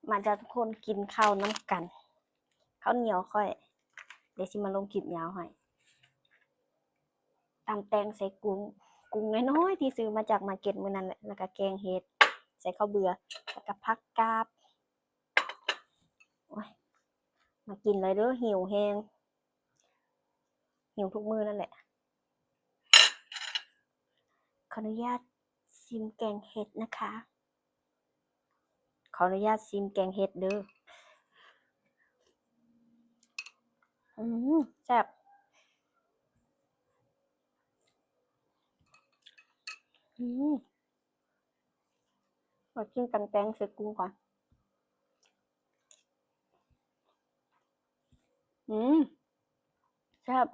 ມາເດີ້ທຸກຄົນ ກິນເຂົ້ານຳກັນ. ເຂົ້າໜຽວຂ້ອຍ ດຽວຊິມາລົງຄລິບຍາວໃຫ້. ຕຳແຕງໃສ່ກຸ້ງ, ກຸ້ງນ້ອຍໆທີ່ຊື້ມາຈາກມາເກັດມື້ນັ້ນແຫຼະ, ແລ້ວກະແກງເຫັດ ໃສ່ເຂົ້າເບືອ ແລ້ວກະຜັກກາດ. ໂອ້ຍ ມາກິນເລີຍເດີ້ ຫິວແຮງ. ຫິວທຸກມື້ນັ້ນແຫຼະ. ຂໍອະນຸຍາດຊີມແກງເຫັດນະຄະ. ຂໍອະນຸຍາດຊີມແກງເຫັດເດີ້. ອືມ ແຊບ. ອືມ ຂໍກິນຕຳແຕງໃສ່ກຸ້ງກ່ອນ. ອືມ ແຊບ.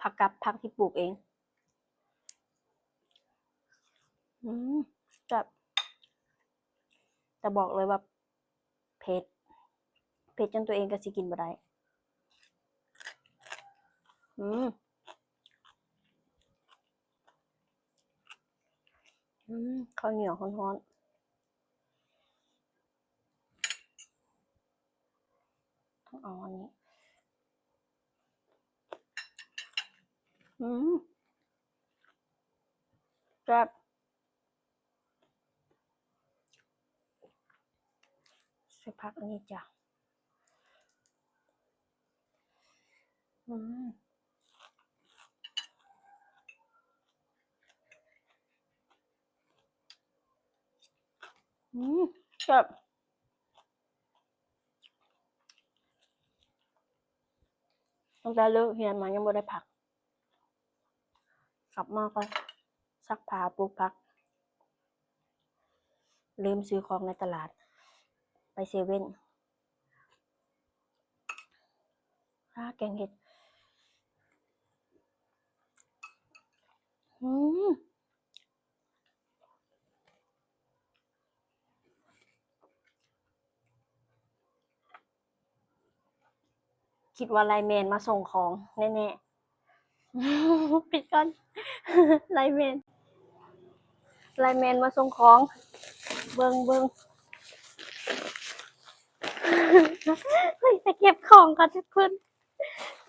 ຜັກກັບ ຜັກທີ່ປູກເອງ. ອືມ ແຊບ. ແຕ່ບອກເລີຍວ່າເຜັດ, ເຜັດຈົນຕົວເອງກໍຊິກິນບໍ່ໄດ້. ອືມ ອືມ ເຂົ້າໜຽວຮ້ອນໆ. ຕ້ອງເອົາອັນນີ້. ອືມ ແຊບ. ໃສ່ຜັກອັນນີ້ຈ້ະ. ອືມ ອືມ ແຊບ. ຕັ້ງແຕ່ເລີກຮຽນມາຍັງບໍ່ໄດ້ພັກ. ກັບມາກໍຊັກຜ້າ ປູກຜັກ. ລືມຊື້ຂອງໃນຕະຫຼາດ ໄປເຊເວັ່ນ. ອາ ແກງເຫັດ. ອືມ. ຄິດວ່າໄລແມນມາສົ່ງຂອງແນ່ໆ. ປິດກ່ອນ. ໄລແມນ ໄລແມນມາສົ່ງຂອງ. ເບິ່ງ ເບິ່ງ. ເຮີ້ຍ ໄປເກັບຂອງກ່ອນເດີເພິ່ນ.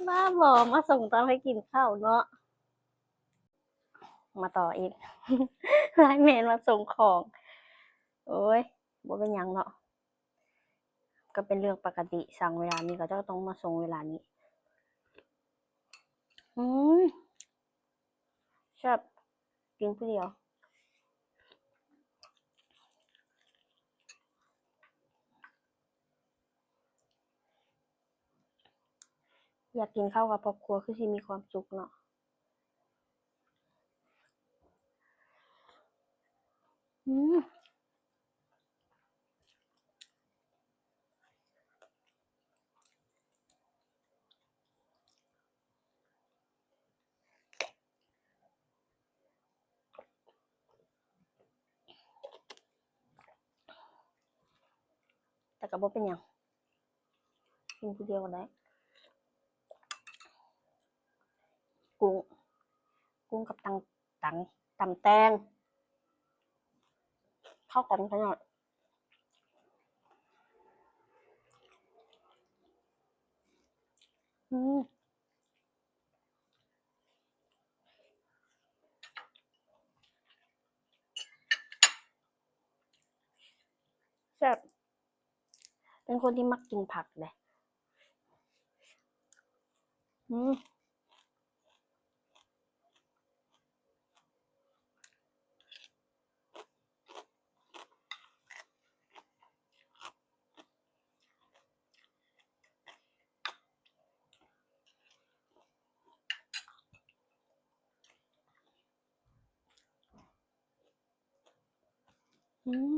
ບ້າບໍ່ ມາສົ່ງຕອນໃຫ້ກິນເຂົ້າເນາະ. ມາຕໍ່ອີກ. ໄລແມນມາສົ່ງຂອງ. ໂອ້ຍ ບໍ່ເປັນຫຍັງເນາະ. ກໍເປັນເລື່ອງປົກກະຕິ, ສັ່ງເວລານີ້ ເຂົາເຈົ້າກໍຕ້ອງມາສົ່ງເວລານີ້. ອືມ ແຊບ. ກິນຜູ້ດຽວ. ຢາກກິນເຂົ້າກັບຄອບຄົວ ຄືຊິມີຄວາມສຸກເນາະ. ອືມ ແຕ່ກໍບໍ່ເປັນຫຍັງ. ກິນຜູ້ດຽວກໍໄດ້. ກຸ້ງ ກຸ້ງກັບຕັງ ຕັງ ຕຳແຕງ ເຂົ້າກັນຂະໜາດ. ອືມ ແຊບ. ເປັນຄົນທີ່ມັກກິນຜັກເດ້. ອືມ ອືມ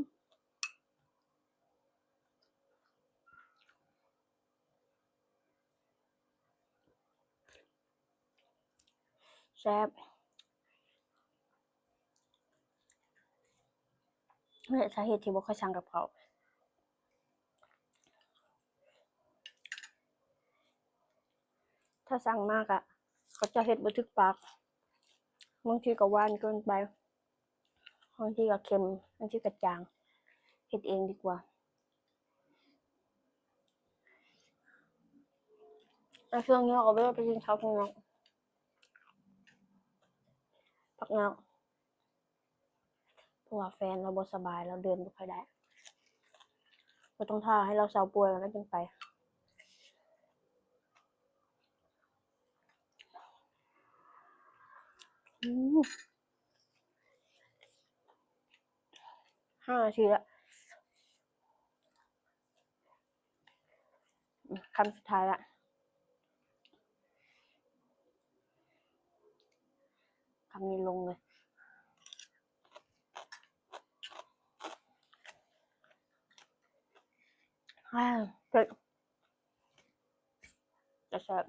ແຊບ. ນີ້ແຫຼະສາເຫດທີ່ບໍ່ຄ່ອຍສັ່ງກັບເຂົ້າ. ຖ້າສັ່ງມາກະ ເຂົາເຈົ້າເຮັດບໍ່ຖືກປາກ, ບາງທີກໍຫວານເກີນໄປ. ບາງທີກໍເຄັມ ບາງທີກໍຈາງ ເຮັດເອງດີກວ່າ. ແລ້ວຊ່ວງນີ້ເຮົາກໍບໍ່ໄດ້ໄປກິນເຂົ້າຂ້າງນອກ ພັກງານ ເພາະວ່າແຟນລາວບໍ່ສະບາຍ ລາວເດີນບໍ່ຄ່ອຍໄດ້ ກໍຕ້ອງຖ້າໃຫ້ລາວເຊົາປ່ວຍ ລາວຈຶ່ງໄປ. ອືມ ຫ້ານາທີລະ ອືມ ຄຳສຸດທ້າຍລະ ຄຳນີ້ລົງເລີຍ. ອາ ເຜັດ ແຕ່ແຊບ.